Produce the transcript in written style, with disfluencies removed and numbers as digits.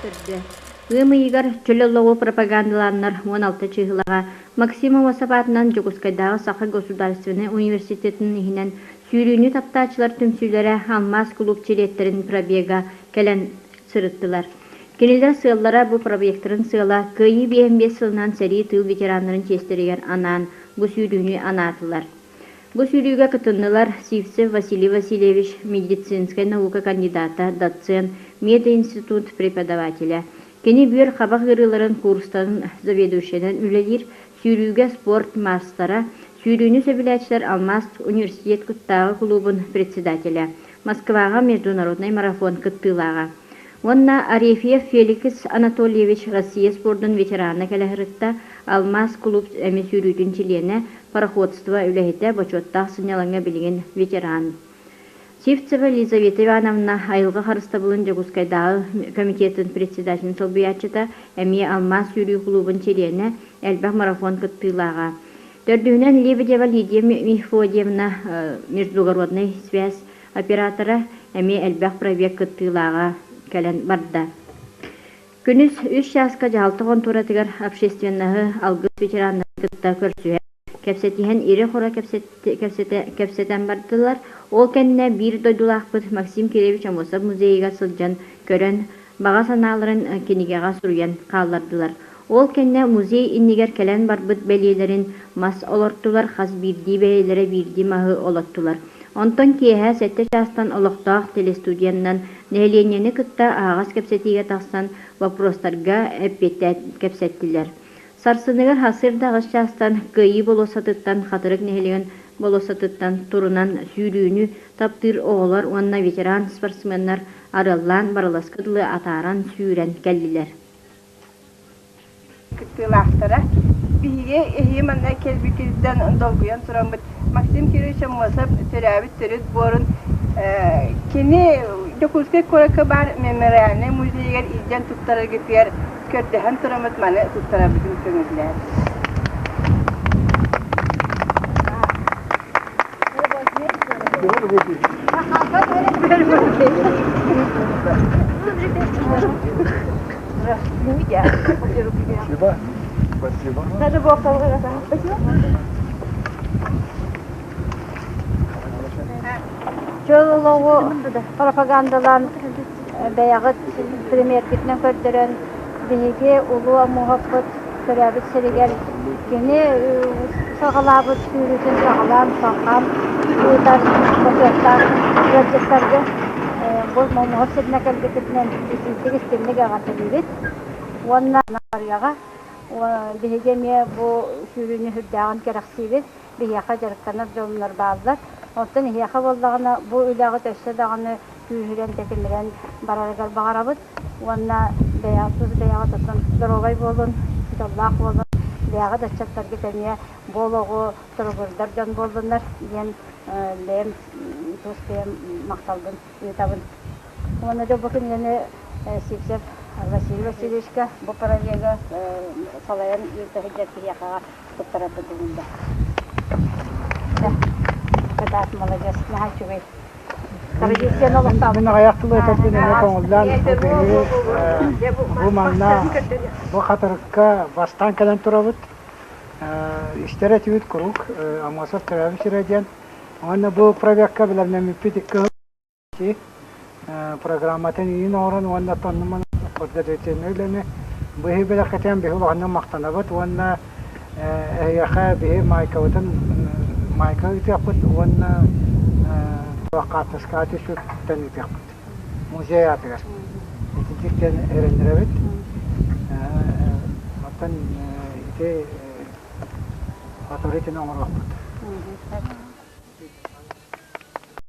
Көрдө. Ыам ыйыгар чөл олоҕу пропагандалааннар 16 чыыһылаҕа Максим Аммосов аатынан Дьокуускайдааҕы Саха государственнай университетын иһинэн сүүрүүнү таптааччылар түмсүүлэрэ Алмаас кулууп чилиэттэрин пробега кэлэн сырыттылар. Кинилэр сыаллара бу пробегтарын сыала Кыайыы 55 сылынан сэрии тыыл ветераннарын чиэстэригэр анаан бу сүүрүүнү анаатылар. Бу сүүрүүгэ кытыннылар Сивцев Василий Васильевич, медицинскэй наука кандидата, доцент, мединститут преподавателэ. Кини бүөр хабах ыарыыларын курстарын заведующайынан үлэлиир, сүүрүүгэ спорт маастара, сүүрүүнү сөбүлээччилэр Алмаас университет куттааҕы кулуубун председателэ, Москваҕа международнай марафон кыттыылааҕа. Уонна Арефьев Феликс Анатольевич Россия спордун ветерана кэлэ сырытта, Алмаас кулууп эмиэ сүүрүүтүн чилиэнэ, пароходство үлэһитэ, бочуоттаах сынньалаҥҥа билигин ветеран. Сивцева Елизавета Ивановна айылҕа харыстабылын Дьокуускайдааҕы комитетын председателин солбуйааччыта, эмиэ Алмаас сүүрүү кулуубун чилиэнэ, элбэх марафон кыттыылааҕа. Төрдүһүнэн Лебедева Лидия Мефодьевна междугороднай связь оператора, эмиэ элбэх пробег кыттыылааҕа кэлэн барда. Күнүс үс чааска дьаһалта хонтуоратыгар общественноһы алгыс ветераннарын кытта көрсүһэн, кэпсэтиһэн ирэ-хоро кэпсэтэн бардылар. Ол кэннэ биир дойдулаахпыт Максим Кириллович Аммосов музейыгар сылдьан көрөн, баҕа санааларын кинигэҕэ суруйан хааллардылар. Ол кэннэ музей иннигэр кэлэн барбыт бэлиэлэрин мас олортулар, хас биирдии бэйэлэрэ биирдии маһы олоттулар. Онтон киэһэ сэттэ чаастан олохтоох телестудияннан нэһилиэнньэни кытта аһаҕас кэпсэтиигэ тахсан боппуруостарга эппиэттээн кэпсэттилэр. Сарсыныгар сарсыарда аҕыс чаастан Кыайыы болуоссатыттан Хатырык нэһилиэгин болуоссатыттан турунан сүүрүүнү таптыыр оҕолор уонна ветеран спортсменнар арыаллаан Барыласка дылы атааран сүүрэн кэллилэр. Кыттыылаахтара. Биһиги эһиги манна кэлбиккититтэн долгуйан тураммыт Максим Кирович Аммосов төрөөбүт төрүт буорун кини Дьокуускай куоракка баар мемориальнай музейыгар илдьэн туттараргытыгар көрдөһөн тураммыт маны туттарарбытын көҥүллээн. Спасибо. Спасибо. Чөл олоҕу пропагандалаан бэйэҕит премьергитинэн көрдөрөн биһиги улуу Омуоһаппыт төрөөбүт сиригэр кини саҕалаабыт сүүрүүтүн саҕалаан салҕаан ыытар бочуоттаах ыалдьыттарга бу Момуһап сиринэ кэлбиккитинэн итиитик истиҥник эҕэрдэлиибит уонна барыаҕа биһиги эмиэ бу сүүрүүнү сүрдээҕин кэрэхсиибит биһиэхэ дьарыктанар дьоннор бааллар. Оттон эһиэхэ буоллаҕына бу үлэҕит өссө даҕаны күүһүрэн, тэтимирэн барарыгар баҕарабыт уонна бэйэҕит тус бэйэҕит оттон доруобай буолун, дьоллоох буолун, бэйэҕит ыччаттаргыт эмиэ бу олоҕу туругурдар дьон буоллуннар диэн бэйэм тус бэйэм махталбын ыытабын. Уонна дьэ бу кинигэни Сивцев Василий Васильевичка бу пробегы салайан ыыта сылдьар киһиэхэ туттарарбыт булунда. Кытаат молодец, наһаа үчүгэй. Традицияны олохтообут. Мин аҕыйах тылы этэрбин эмиэ көҥүллээн биһиги бу манна бу хатырыкка бастаан кэлэн турабыт. Истэр этибит куруук Аммосов төрөөбүт сирэ диэн. Уонна бу пробегка бэлэмнэммиппит икки Программатын иин оҥорон уонна тоннуман подготовительнай үлэни быһыы бэлэххитин биһи улаханнык махтанабыт уонна эһиэхэ биһи маайкабытын маайка ыытыахпыт уонна туох хаартыскаҕа түспүттэн ыытыахпыт музей аатыгар итинник диэн эрэннэрэбит оттон ити авторитин оҥоруохпут.